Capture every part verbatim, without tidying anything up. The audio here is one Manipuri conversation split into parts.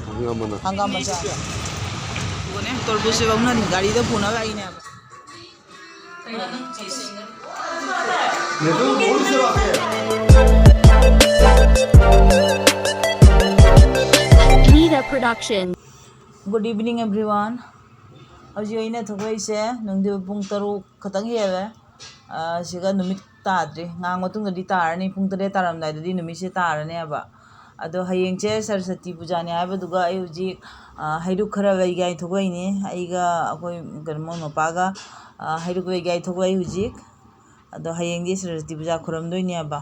ꯍꯪꯒꯥꯝ ꯃꯅꯥ꯫ ꯍꯪꯒꯥꯝ ꯃꯆꯥ꯫ ꯇꯣꯔꯕꯨꯖꯁꯦ ꯂꯧꯅꯔꯤ, ꯒꯥꯔꯤꯗ ꯄꯨꯅꯕ ꯑꯩꯅꯦꯕ꯫ Nida Production. Good evening, everyone. ꯍꯧꯖꯤꯛ ꯑꯩꯅ ꯊꯣꯛꯂꯛꯏꯁꯦ ꯅꯨꯡꯊꯤꯜ ꯄꯨꯡ ꯇꯔꯨꯛ ꯈꯛꯇꯪ ꯍꯦꯜꯂꯦ꯫ ꯑ, ꯁꯤꯒ ꯅꯨꯃꯤꯠ ꯇꯥꯗ꯭ꯔꯤ꯫ ꯉꯥꯏꯍꯥꯛ ꯃꯇꯨꯡꯗꯗꯤ ꯇꯥꯔꯅꯤ꯫ ꯄꯨꯡ ꯇꯔꯦꯠ ꯇꯥꯔꯝꯗꯥꯏꯗꯗꯤ ꯅꯨꯃꯤꯠꯁꯦ ꯇꯥꯔꯅꯦꯕ꯫ ꯑꯗꯣ ꯍꯌꯦꯡꯁꯦ ꯁꯔꯁꯇꯤ ꯄꯨꯖꯥꯅꯤ ꯍꯥꯏꯕꯗꯨꯒ ꯑꯩ ꯍꯧꯖꯤꯛ, ꯑ, ꯍꯩꯔꯨꯛ ꯈꯔ ꯂꯩꯒꯦ ꯍꯥꯏꯅ ꯊꯣꯛꯂꯛꯏꯅꯦ꯫ ꯑꯩꯒ ꯑꯩꯈꯣꯏ, ꯀꯩꯅꯣ, ꯃꯣꯏ ꯃꯄꯥꯒ, ꯑ, ꯍꯩꯔꯨꯛ ꯂꯩꯒꯦ ꯍꯥꯏꯅ ꯊꯣꯛꯂꯛꯏ ꯍꯧꯖꯤꯛ꯫ ꯑꯗꯣ ꯍꯌꯦꯡꯗꯤ ꯁꯔꯁꯇꯤ ꯄꯨꯖꯥ ꯈꯨꯔꯝꯗꯣꯏꯅꯦꯕ꯫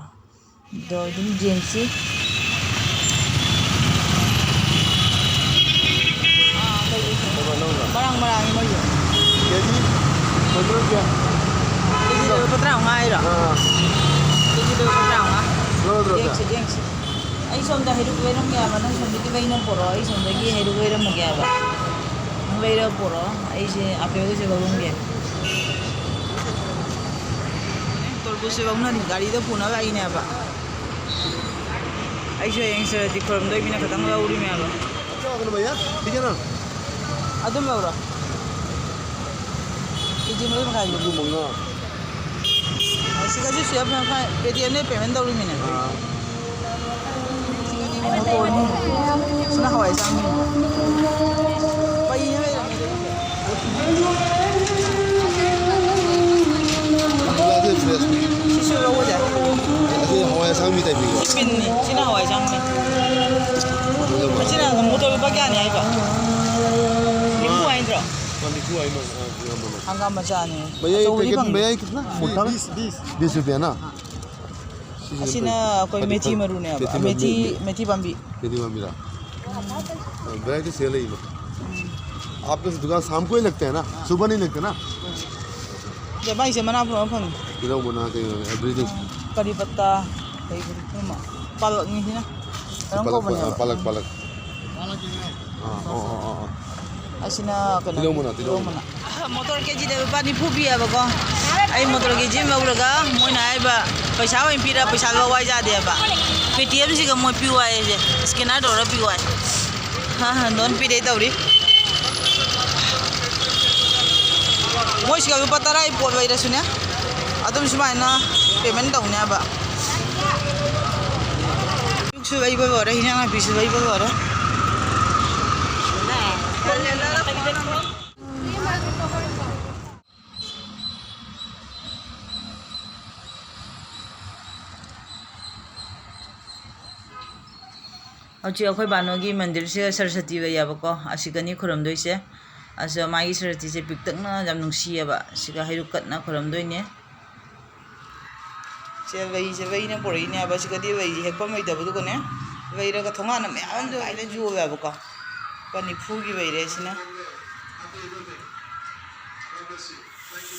ꯑꯗꯣ ꯑꯗꯨꯝ ꯌꯦꯡꯁꯤ꯫ ꯑꯥ, ꯀꯩ ꯀꯩ ꯊꯣꯡꯉꯤ? ꯃꯔꯥꯡ ꯃꯔꯥꯡꯉꯤ ꯃꯣꯏꯁꯨ꯫ ꯀꯦꯖꯤ ꯀꯨꯟꯊ꯭ꯔꯥ ꯄꯤꯌꯥ꯫ ꯀꯦꯖꯤꯗ ꯂꯨꯄꯥ ꯇꯔꯥꯃꯉꯥ ꯍꯥꯏꯔꯣ? ꯑꯥ꯫ ꯀꯦꯖꯤꯗ ꯂꯨꯄꯥ ꯇꯔꯥꯃꯉꯥ꯫ ꯂꯧꯔꯗ꯭ꯔꯣ ꯄꯤꯌꯥ? ꯌꯦꯡꯁꯤ, ꯌꯦꯡꯁꯤ꯫ ꯑꯩ ꯁꯣꯝꯗ ꯍꯩꯔꯨꯛ ꯂꯩꯔꯝꯒꯦ ꯍꯥꯏꯕ, ꯅꯪ ꯁꯣꯝꯗꯒꯤ ꯂꯩꯅ ꯄꯨꯔꯛꯑꯣ, ꯑꯩ ꯁꯣꯝꯗꯒꯤ ꯍꯩꯔꯨꯛ ꯂꯩꯔꯝꯃꯒꯦ ꯍꯥꯏꯕ꯫ ꯅꯪ ꯂꯩꯔ ꯄꯨꯔꯛꯑꯣ, ꯑꯩꯁꯦ ꯑꯄꯦꯜꯒꯤꯁꯦ ꯂꯧꯔꯝꯒꯦ꯫ ꯇꯣꯔꯕꯨꯖꯁꯦ ꯂꯧꯅꯔꯤ, ꯒꯥꯔꯤꯗ ꯄꯨꯅꯕ ꯑꯩꯅꯦꯕ꯫ ꯑꯩꯁꯨ ꯍꯌꯦꯡ ꯁꯔꯗꯤ ꯈꯨꯔꯝꯗꯣꯏ ꯃꯤꯅ ꯈꯤꯇꯪ ꯂꯧꯔꯤꯅꯦꯕ꯫ क्या हो गया भैया? ठीक है ना? ꯑꯗꯨꯝ ꯂꯧꯔꯣ꯫ ꯀꯦꯖꯤ ꯃꯔꯤ ꯃꯈꯥꯏꯒꯤ꯫ ꯃꯔꯐꯨ ꯃꯉꯥ꯫ ꯁꯤꯒꯁꯨ ꯁꯤꯗ ꯄꯦ-, ꯄꯦ ꯇꯤ ꯑꯦꯝꯗ ꯄꯦꯃꯦꯟ ꯇꯧꯔꯤꯃꯤꯅꯦ꯫ ꯑꯥ꯫ ꯃꯣꯇꯣꯔꯅꯤ꯫ ꯁꯤꯅ ꯍꯋꯥꯏ ꯑꯁꯥꯡꯕꯤ꯫ ꯄꯩꯅ ꯂꯩꯔꯝꯃꯦ꯫ ꯁꯤꯁꯨ ꯂꯧꯕꯁꯦ? ꯑꯁꯤ ꯍꯋꯥꯏ ꯑꯁꯥꯡꯕꯤ type ꯅꯤꯀꯣ꯫ ꯁꯤ ꯕꯤꯟꯅꯤ꯫ ꯁꯤꯅ ꯍꯋꯥꯏ ꯑꯁꯥꯡꯕꯤ꯫ ꯑꯁꯤꯅ ꯃꯣꯇꯣꯔ ꯂꯨꯄꯥ ꯀꯌꯥꯅꯤ ꯍꯥꯏꯕ? ꯅꯤꯐꯨ ꯍꯥꯏꯗ꯭ꯔꯣ? ꯅꯤꯐꯨ ꯍꯥꯏ ꯃꯥꯜꯂꯦ꯫ ꯑꯥ, ꯌꯥꯝ ꯃꯥꯜꯂꯦ꯫ ꯍꯪꯒꯥꯝ ꯃꯆꯥꯅꯤ꯫ भैया, ये ꯑꯆꯧꯕꯗꯤ पैकेट, ꯐꯪꯗꯦ꯫ भैया, ये कितना? मोटा? बीस, बीस। बीस रुपया ना? ꯎꯝ꯫ ꯑꯁꯤꯅ ꯑꯩꯈꯣꯏ ꯐꯗꯤ ꯃꯦꯊꯤ ꯐ-, ꯃꯔꯨꯅꯦꯕ꯫ ꯃꯦꯊꯤ ꯃꯔꯨ, ꯃꯦꯊꯤ, ꯃꯦ-, ꯃꯦꯊꯤ ꯄꯥꯝꯕꯤ꯫ ꯃꯦꯊꯤ ꯄꯥꯝꯕꯤꯔꯥ? ꯎꯝ꯫ ꯚꯦꯔꯥꯏꯇꯤ ꯁꯦꯜ ꯂꯩꯕ꯫ ꯎꯝ꯫ आपका दुकान शाम को ही लगता है ना? सुबह नहीं लगता ना? ꯁꯤꯗ ꯃꯥꯏꯁꯦ ꯃꯅꯥ ꯄꯨꯝꯕ ꯐꯪꯉꯤ꯫ ꯇꯤꯜꯍꯧ ꯃꯅꯥ ꯀꯩ ꯑꯣꯏꯔꯦ? Everything꯫ ꯀꯔꯤ ꯄꯠꯇꯥ, ꯀꯩ ꯀꯔꯤ ꯄꯨꯝꯕ꯫ ꯄꯥꯂꯛꯅꯤ ꯁꯤꯅ꯫ ꯀꯔꯝ ꯄꯥꯂꯛ, ꯀꯧꯕꯅꯦꯕ? ꯄꯥꯂꯛ, ꯎꯝ꯫ ꯄꯥꯂꯛ꯫ ꯑꯥ, ꯑꯣ, ꯑꯣ, ꯑꯣ, ꯑꯣ꯫ ꯑꯁꯤꯅ ꯀꯩꯅꯣ, ꯇꯤꯜꯍꯧ ꯃꯅꯥ, ꯇꯤꯜꯍꯧ ꯇꯤꯜꯍꯧ ꯃꯅꯥ꯫ ꯃꯅꯥ꯫ ꯃꯣꯇꯣꯔ ꯀꯦꯖꯤꯗ ꯂꯨꯄꯥ ꯅꯤꯐꯨ ꯄꯤꯌꯦꯕꯀꯣ꯫ ꯑꯩ ꯃꯣꯇꯣꯔ ꯀꯦꯖꯤ ꯑꯃ ꯂꯧꯔꯒ ꯃꯣꯏꯅ ꯍꯥꯏꯕ ꯄꯩꯁꯥ ꯑꯣꯏꯅ ꯄꯤꯔ ꯄꯩꯁꯥ ꯂꯧ ꯍꯥꯏ ꯌꯥꯗꯦꯕ꯫ ꯄꯦ ꯇꯤ ꯑꯦꯝꯁꯤꯒ ꯃꯣꯏ ꯄꯤꯌꯨ ꯍꯥꯏ, ꯁ꯭ꯀꯦꯅꯔ ꯇꯧꯔ ꯄꯤꯌꯨ ꯍꯥꯏ꯫ ꯍꯥ, ꯍꯥ, ꯂꯣꯟ ꯄꯤꯗꯦ ꯇꯧꯔꯤ꯫ ꯃꯣꯏꯁꯤꯒ ꯂꯨꯄꯥ ꯇꯔꯥꯒꯤ ꯄꯣꯠ ꯂꯩꯔꯁꯨꯅꯦ, ꯑꯗꯨꯝ ꯁꯨꯃꯥꯏꯅ ꯄꯦꯃꯦꯟ ꯇꯧꯅꯦꯕ꯫ ꯑꯌꯨꯛꯁꯨ ꯂꯩꯕ ꯂꯣꯏꯔꯦ, ꯍꯤꯟꯖꯥꯡ ꯅꯥꯄꯤꯁꯨ ꯂꯩꯕ ꯂꯣꯏꯔꯦ꯫ ꯍꯧꯖꯤꯛ ꯑꯩꯈꯣꯏ ꯕꯥꯅꯣꯒꯤ ꯃꯟꯗꯤꯔꯁꯤꯗ ꯁꯔꯁꯇꯤ ꯂꯩꯌꯦꯕꯀꯣ, ꯑꯁꯤꯒꯅꯤ ꯈꯨꯔꯨꯝꯗꯣꯏꯁꯦ꯫ ꯑꯁꯤꯗ ꯃꯥꯒꯤ ꯁꯔꯁꯇꯤꯁꯦ ꯄꯤꯛꯇꯛꯅ ꯌꯥꯝ ꯅꯨꯡꯁꯤꯌꯦꯕ, ꯁꯤꯒ ꯍꯩꯔꯨꯛ ꯀꯠꯅ ꯈꯨꯔꯨꯝꯗꯣꯏꯅꯦ꯫ ꯁꯦ ꯂꯩꯁꯦ ꯂꯩꯅ ꯄꯨꯔꯛꯏꯅꯦꯕ, ꯁꯤꯒꯗꯤ ꯂꯩꯁꯦ ꯍꯦꯛꯐꯝ ꯂꯩꯇꯕꯗꯨꯒꯅꯦ, ꯂꯩꯔꯒ ꯊꯣꯡꯒꯥꯟ ꯑꯃ ꯃꯌꯥꯝ ꯑꯗꯨꯃꯥꯏꯅ ꯌꯣꯜꯂꯦꯕꯀꯣ꯫ ꯂꯨꯄꯥ ꯅꯤꯐꯨꯒꯤ ꯂꯩꯔꯦ ꯁꯤꯅ꯫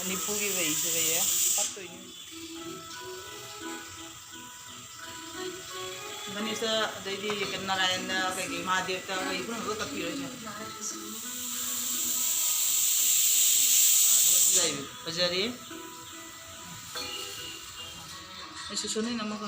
ꯅꯤꯐꯨꯒꯤ ꯂꯩꯁꯦ ꯂꯩꯔꯦ꯫ ꯀꯠꯇꯣꯏꯅꯤ꯫ ꯒꯅꯦꯁ ꯑꯗꯩꯗꯤ ꯀꯩꯅꯣ ꯅꯥꯔꯥꯌꯟꯗ ꯀꯩꯀꯩ ꯃꯍꯥꯗꯦꯕꯇ ꯀꯩ ꯄꯨꯝꯅꯃꯛ ꯂꯣꯏ ꯀꯠꯄꯤꯔꯣ ꯏꯆꯦ꯫ ꯐꯖꯔꯤ꯫ ꯑꯩꯁꯨ ꯁꯣꯅꯤꯅ ꯑꯃꯒ꯫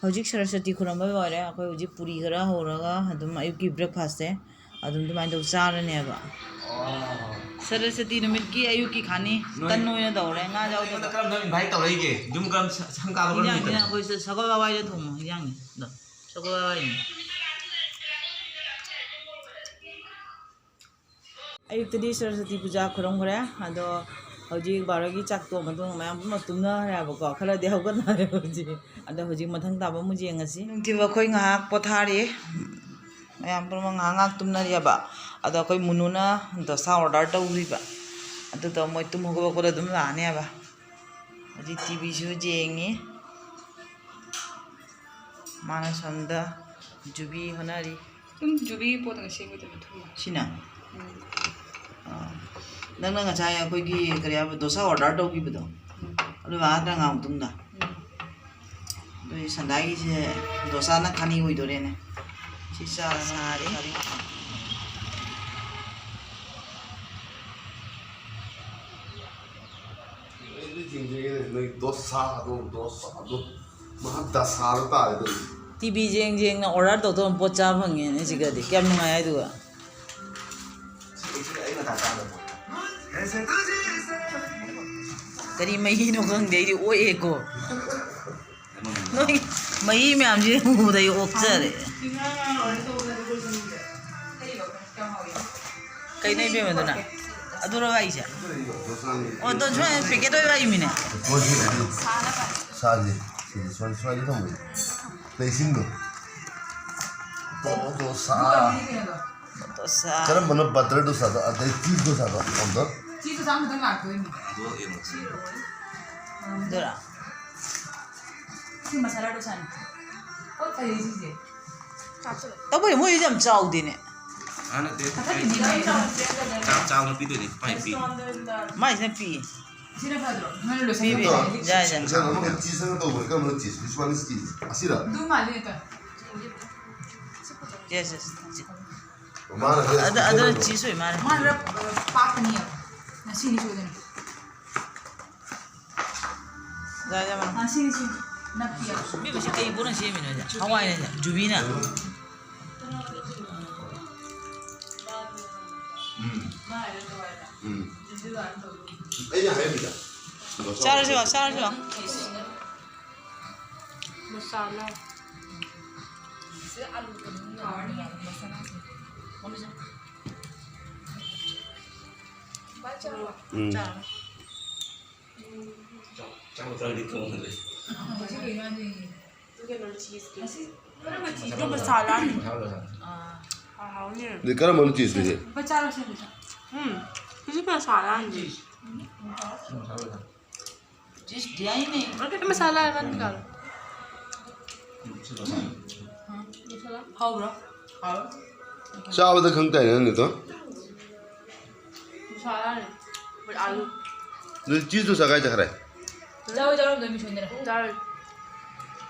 ꯍꯧꯖꯤꯛ ꯁꯔꯁꯋꯇꯤ ꯈꯨꯔꯨꯝꯕ ꯂꯣꯏꯔꯦ꯫ ꯑꯩꯈꯣꯏ ꯍꯧꯖꯤꯛ ꯄꯨꯔꯤ ꯈꯔ ꯍꯧꯔꯒ ꯑꯗꯨꯝ ꯑꯌꯨꯛꯀꯤ breakfastꯁꯦ ꯑꯗꯨꯝ ꯑꯗꯨꯃꯥꯏꯅ ꯇꯧ ꯆꯥꯔꯅꯦꯕ꯫ ꯁꯔꯁ꯭ꯋꯇꯤ ꯅꯨꯃꯤꯠꯀꯤ ꯑꯌꯨꯛꯀꯤ ꯈꯥꯅꯤ ꯅꯣꯏ ꯇꯟ ꯑꯣꯏꯅ ꯇꯧꯔꯦ, ꯉꯥ ꯌꯥꯎꯗꯕ꯫ ꯑꯩꯉꯣꯟꯗ ꯀꯔꯝꯕ invite ꯇꯧꯔꯛꯏꯒꯦ? ꯌꯨꯝ ꯀꯔꯝ ꯁ-, ꯁꯪ ꯀꯥꯕ ꯀꯔꯝ ꯏꯟꯖꯥꯡꯁꯤꯅ ꯂꯩꯇ꯭ꯔꯦ? ꯑꯩꯈꯣꯏ ꯁ-, ꯁꯒꯣꯜ ꯍꯋꯥꯏꯗ ꯊꯣꯡꯕ ꯏꯟꯖꯥꯡꯅꯤ꯫ ꯑꯗꯣ ꯁꯒꯣꯜ ꯍꯋꯥꯏꯅꯤ꯫ ꯑꯌꯨꯛꯇꯗꯤ ꯁꯔꯁ꯭ꯋꯇꯤ ꯄꯨꯖꯥ ꯈꯨꯔꯨꯝꯈ꯭ꯔꯦ꯫ ꯑꯗꯣ ꯍꯧꯖꯤꯛ ꯕꯥꯔꯣꯒꯤ ꯆꯥꯛ ꯇꯣꯛꯑ ꯃꯇꯨꯡꯗ ꯃꯌꯥꯝ ꯄꯨꯝꯅꯃꯛ ꯇꯨꯝꯅꯈ꯭ꯔꯦꯕꯀꯣ, ꯈꯔꯗꯤ ꯍꯧꯒꯠꯅꯔꯦ ꯍꯧꯖꯤꯛ꯫ ꯑꯗꯣ ꯍꯧꯖꯤꯛ ꯃꯊꯪ ꯇꯥꯕ ꯑꯃꯨꯛ ꯌꯦꯡꯉꯁꯤ꯫ ꯅꯨꯡꯊꯤꯜ ꯑꯩꯈꯣꯏ ꯉꯥꯏꯍꯥꯛ ꯄꯣꯊꯥꯔꯤ꯫ ꯃꯌꯥꯝ ꯄꯨꯝꯅꯃꯛ ꯉꯥꯏꯍꯥꯛ ꯉꯥꯏꯍꯥꯛ ꯇꯨꯝꯅꯔꯤꯑꯕ꯫ ꯑꯗꯣ ꯑꯩꯈꯣꯏ ꯃꯨꯅꯨꯅ ꯗꯣꯁꯥ order ꯇꯧꯔꯤꯕ꯫ ꯑꯗꯨꯗꯣ ꯃꯣꯏ ꯇꯨꯝ ꯍꯧꯒꯠꯂꯛꯄꯗ ꯑꯗꯨꯝ ꯂꯥꯛꯑꯅꯦꯕ꯫ ꯍꯧꯖꯤꯛ ꯇꯤꯚꯤꯁꯨ ꯌꯦꯡꯉꯤ꯫ ꯃꯥꯅ ꯁꯣꯝꯗ ꯖꯨꯕꯤ ꯍꯣꯠꯅꯔꯤ꯫ ꯑꯗꯨꯝ ꯖꯨꯕꯤꯒꯤ ꯄꯣꯠꯇꯅ ꯁꯦꯝꯒꯗꯕ ꯊꯨꯝ꯫ ꯁꯤꯅ? ꯎꯝ꯫ ꯑꯥ꯫ ꯅꯪꯅ ꯉꯁꯥꯏ ꯑꯩꯈꯣꯏꯒꯤ ꯀꯔꯤ ꯍꯥꯏꯕ, ꯗꯣꯁꯥ order ꯇꯧꯈꯤꯕꯗꯣ? ꯎꯝ꯫ ꯑꯗꯨ ꯉꯥꯏꯍꯥꯛ ꯉꯥꯏꯍꯥꯛ ꯃꯇꯨꯡꯗ꯫ ꯎꯝ꯫ ꯑꯗꯨꯗꯤ ꯁꯟꯗꯥꯏꯒꯤꯁꯦ ꯗꯣꯁꯥꯅ ꯈꯥꯅꯤ ꯑꯣꯏꯗꯣꯔꯦꯅꯦ꯫ ꯁꯤ ꯆꯥꯔ ꯁꯥꯔꯦ꯫ ꯑꯩꯗꯤ ꯌꯦꯡꯖꯒꯦꯅꯦ, ꯅꯣꯏ ꯗꯣꯁꯥꯗꯣ, ꯗꯣꯁꯥꯗꯣ꯫ ꯃꯍꯥ ꯗꯁꯥꯗꯣ ꯇꯥꯔꯦ ꯇꯧꯔꯤꯁꯦ꯫ ꯇꯤꯚꯤ ꯌꯦꯡ ꯌꯦꯡꯅ order ꯇꯧꯗꯧꯅ ꯄꯣꯠ ꯆꯥ ꯐꯪꯉꯦꯅꯦ ꯁꯤꯒꯗꯤ꯫ ꯀꯌꯥꯝ ꯅꯨꯡꯉꯥꯏ ꯍꯥꯏꯗꯨꯒ꯫ ꯁꯤ, ꯁꯤ ꯑꯩ ꯃꯊꯥ ꯁꯥꯗꯕ ꯄꯣꯠ꯫ ꯀꯔꯤ ꯃꯍꯤꯅꯣ ꯈꯪꯗꯦ, ꯑꯩꯗꯤ ꯑꯣꯛꯑꯦꯀꯣ꯫ ꯅꯣꯏ ꯃꯍꯤ ꯃꯌꯥꯝꯁꯦ ꯎꯕꯗ ꯑꯩ ꯑꯣꯛꯆꯔꯦ꯫ ꯀꯩꯅꯣ ꯏꯕꯦꯝꯃꯗꯨꯅ? ꯑꯗꯨꯔꯣ ꯍꯥꯏꯁꯦ? ꯑꯣ, ꯑꯗꯣ ꯁꯨꯃꯥꯏꯅ packet ꯑꯣꯏꯕ ꯍꯥꯏꯃꯤꯅꯦ꯫ ꯃꯣꯏꯁꯤ ꯁꯥꯁꯦ, ꯁꯤꯗꯤ ꯁ꯭ꯋꯥꯏ-, ꯁ꯭ꯋꯥꯏꯗ ꯊꯝꯃꯣ꯫ ꯂꯩꯁꯤꯡꯗꯣ꯫ ꯗꯣ-, ꯗꯣꯁꯥ꯫ ꯗꯣꯁꯥ꯫ ꯀꯔꯝꯕꯅꯣ butter ꯗꯣꯁꯥꯗꯣ? ꯑꯗꯩ cheese ꯗꯣꯁꯥꯗꯣ? ꯑꯝꯇ꯫ Cheese ꯗꯣꯁꯥ ꯑꯃꯈꯛꯇꯪ ꯂꯥꯛꯇꯣꯏꯅꯦ꯫ ꯑꯗꯨꯔꯥ? ꯁꯤ ꯃꯁꯥꯂꯥ ꯗꯣꯁꯥꯅꯤ꯫ ꯄꯣꯠ ꯐꯩꯌꯦ ꯁꯤꯁꯦ꯫ ꯇꯧꯕꯗꯤ ꯃꯣꯏꯁꯦ ꯌꯥꯝ ꯆꯥꯎꯗꯦꯅꯦ꯫ ꯑꯥ, ꯅꯠꯇꯦ꯫ ꯃꯊꯛꯀꯤꯗꯤ ꯌꯥꯝ ꯆꯥꯎꯅ ꯄꯤꯗꯣꯏꯅꯦ, ꯄꯥꯏ ꯄꯤ꯫ ꯃꯥꯏꯁꯤꯅ ꯄꯤ꯫ ꯁꯤꯅ ꯐꯗ꯭ꯔꯣ? ꯅꯪ ꯂꯣꯏꯁꯟꯒꯦ꯫ ꯄꯤꯕꯤ꯫ ꯌꯥꯏ, ꯌꯥꯏ꯫ ꯁꯤꯗ ꯑꯃꯨꯛ cheese ꯑꯃ ꯇꯧꯕꯅꯦ꯫ ꯀꯔꯝꯕꯅꯣ cheese? Which one is cheese? ꯑꯁꯤꯔ? ꯑꯗꯨ ꯃꯥꯜꯂꯦ ꯅꯦꯇꯥ꯫ Yes, yes, yes꯫ ꯃꯥꯅ ꯈꯔ ꯑꯗ-, ꯑꯗꯨꯅ ꯁꯣꯏꯖꯜꯂꯕ? Cheese ꯑꯣꯏ ꯃꯥꯜꯂꯦ꯫ ꯃꯥꯅ ꯈꯔ, ꯑ, ꯄꯥꯛꯀꯅꯤ꯫ ꯉꯁꯤꯅꯤ ꯁꯣꯏꯗꯅ꯫ ꯌꯥꯏ, ꯌꯥꯏ, ꯃꯥꯅꯦ꯫ ꯑ, ꯁꯤꯅꯤ, ꯁꯤꯅꯤ꯫ ꯅꯞꯄꯤ ꯌꯥꯝ꯫ ꯃꯤ ꯃꯁꯤ ꯀꯩ ꯄꯣꯠꯅ ꯁꯦꯝꯃꯤꯅꯣ ꯍꯥꯏꯁꯦ? ꯍꯋꯥꯏꯅ ꯍꯥꯏꯁꯦ? ꯖꯨꯕꯤꯅ? ꯎꯝ꯫ ꯎꯝ꯫ ꯑꯩꯅ ꯍꯥꯏꯔꯝꯃꯤꯗ꯫ ꯆꯥꯔꯁꯤ ꯂꯥꯎ, ꯆꯥꯔꯁꯤ ꯂꯥꯎ꯫ ꯃꯁꯥꯂꯥ꯫ ꯎꯝ꯫ ꯆꯥꯛ ꯆꯥꯔꯗꯤ ꯊꯣꯡꯉꯒ ꯂꯩ꯫ ꯑꯗꯨ ꯃꯁꯥꯂꯥꯅꯤ꯫ ꯍꯥꯎꯅꯤ꯫ ꯑꯗꯩ ꯀꯔꯝꯕꯅꯣ ꯆꯤꯁꯇꯨꯗꯤ? ꯂꯨꯄꯥ ꯆꯥꯔꯣ ꯁꯦ, ꯄꯩꯁꯥ꯫ ꯎꯝ꯫ ꯁꯤꯁꯨ ꯃꯁꯥꯂꯥꯅꯤ꯫ ꯆꯤꯁꯇꯤ ꯍꯥꯏꯅꯦ꯫ ꯑꯗꯨꯗꯤ ꯃꯁꯥꯂꯥ ꯍꯥꯏꯕ ꯅꯠꯇ꯭ꯔꯣ? ꯍꯥꯎꯕ꯭ꯔꯣ? ꯍꯥꯎꯋꯦ꯫ ꯆꯥꯕꯗ ꯈꯪ ꯇꯥꯏꯅꯦ ꯅꯪꯒꯤꯗꯣ꯫ ꯃꯁꯥꯂꯥꯅꯦ꯫ ꯑꯗꯨ ꯆꯤꯁꯇꯨ ꯆꯥ ꯀꯥꯏ ꯆꯠꯈ꯭ꯔꯦ? ꯆꯥꯎ, ꯆꯥꯎ, ꯑꯝꯇ ꯃꯤꯁꯣꯟꯗꯔ꯫ ꯆꯥꯔꯣꯏ꯫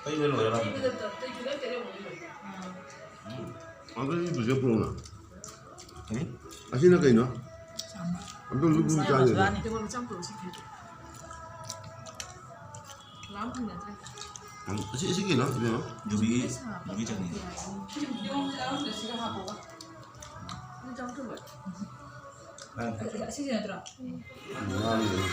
ꯑꯩꯅ ꯂꯣꯏꯔꯦ꯫ ꯑꯗꯨꯗꯤ ꯄꯨꯖꯤꯛ ꯄꯨꯔꯛꯎꯅ꯫ ꯀꯔꯤ? ꯑꯁꯤꯅ ꯀꯩꯅꯣ? ꯑꯝꯇ ꯂꯨꯞꯄ ꯆꯥꯒꯦ꯫ ꯂꯥꯝ ꯍꯪꯅꯗ꯭ꯔꯦ꯫ ꯎꯝ, ꯑꯁꯤ, ꯑꯁꯤ ꯀꯩꯅꯣ? ꯏꯕꯦꯝꯃ? ꯌꯨꯕꯤ, ꯌꯨꯕꯤ ꯆꯠꯅꯤ꯫ ꯌꯨꯝꯗ ꯌꯥꯎꯔꯝꯗ꯭ꯔꯦ, ꯁꯤꯒ ꯍꯥꯞꯄꯒ꯫ ꯑꯗꯨ ꯆꯥꯎ ꯊꯨꯝꯕ꯫ ꯑ꯫ ꯑꯁꯤ, ꯑꯁꯤꯁꯤ ꯅꯠꯇ꯭ꯔꯣ? ꯉꯥꯅꯤꯗꯅ꯫